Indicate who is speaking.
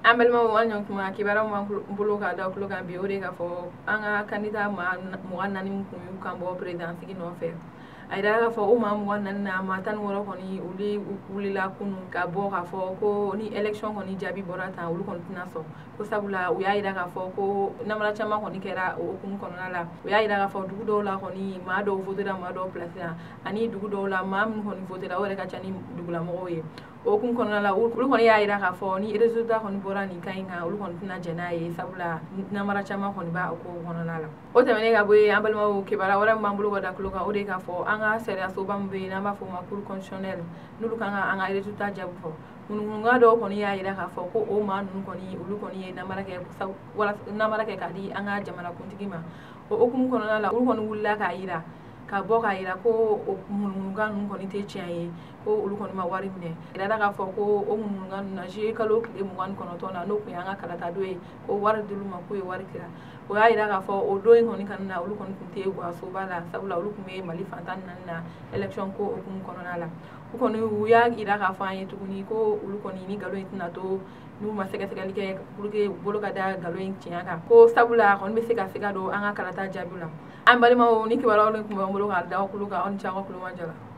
Speaker 1: An balimaw, an ɲɔgɔn kuma, kibaruyaw b'an bolo ka da tulo kan bi. O de k'a fɔ an ka candidat maa 24 min kun y'u kan bɔ président sigi nɔfɛ, a yira k'a fɔ o maa 24 na, maa 16 kɔni, olu wulila kunun ka bɔ k'a fɔ ko ni élection kɔni jaabi bɔra tan, olu kɔni tɛna sɔn, ko sabula u y'a yira k'a fɔ ko namara caman kɔni kɛra o hukumu kɔnɔna la. U y'a yira k'a fɔ dugu dɔw la kɔni, maa dɔw votera maa dɔw place la, ani dugu dɔw la, maa minnu kɔni votera, o yɛrɛ ka ca ni dugulamɔgɔw ye. O hukumu kɔnɔna la, olu kɔni y'a yira k'a fɔ ni résultat kɔni bɔra nin kan in kan, olu kɔni tɛna jɛn n'a ye, sabula namara caman kɔni b'a ko kɔnɔna la. O tɛmɛnen ka bɔ yen, an balimaw, kibaruya wɛrɛ min b'an bolo ka da tulo kan, o de ye k'a fɔ an ka sariyasoba min bɛ yen n'an b'a fɔ o ma Cour constitutionnelle, n'olu kan ka an ka résultat jaabi fɔ, ŋunuŋunukan dɔw kɔni y'a yira k'a fɔ ko o maa ninnu kɔni, olu kɔni ye namara kɛ, wala namara kɛ k'a di an ka jamanakuntigi ma. O hukumu kɔnɔna la, olu kɔni wulila k'a yira ka bɔ k'a yira ko o ŋunuŋunukan ninnu kɔni tɛ tiɲɛ ye, ko olu kɔni ma wari minɛ. Yirala k'a fɔ ko o ŋunuŋunukan ninnu na, juillet kalo tile 29 na, n'o tun y'an ka kalata don ye, ko wari dil'u ma, k'u ye wari tila. O y'a yira k'a fɔ o don in kɔni kana na, olu kɔni tun tɛ Guwasoba la, sabula olu tun bɛ Mali fan 14 na élection ko hukumu kɔnɔna la. U kɔni u y'a yira k'a fɔ an ye tuguni ko olu kɔni ni nkalon in tɛna to n'u ma sɛgɛsɛgɛli kɛ pour que bolo ka da nkalon in tiɲɛ kan, ko sabula a kɔni bɛ se ka siga don an ka kalata jaabiw la. An balimaw, ni kibaruyaw tun b'an bolo k'a da aw tulo kan. Aw ni ce aw ka tulomajɔ la.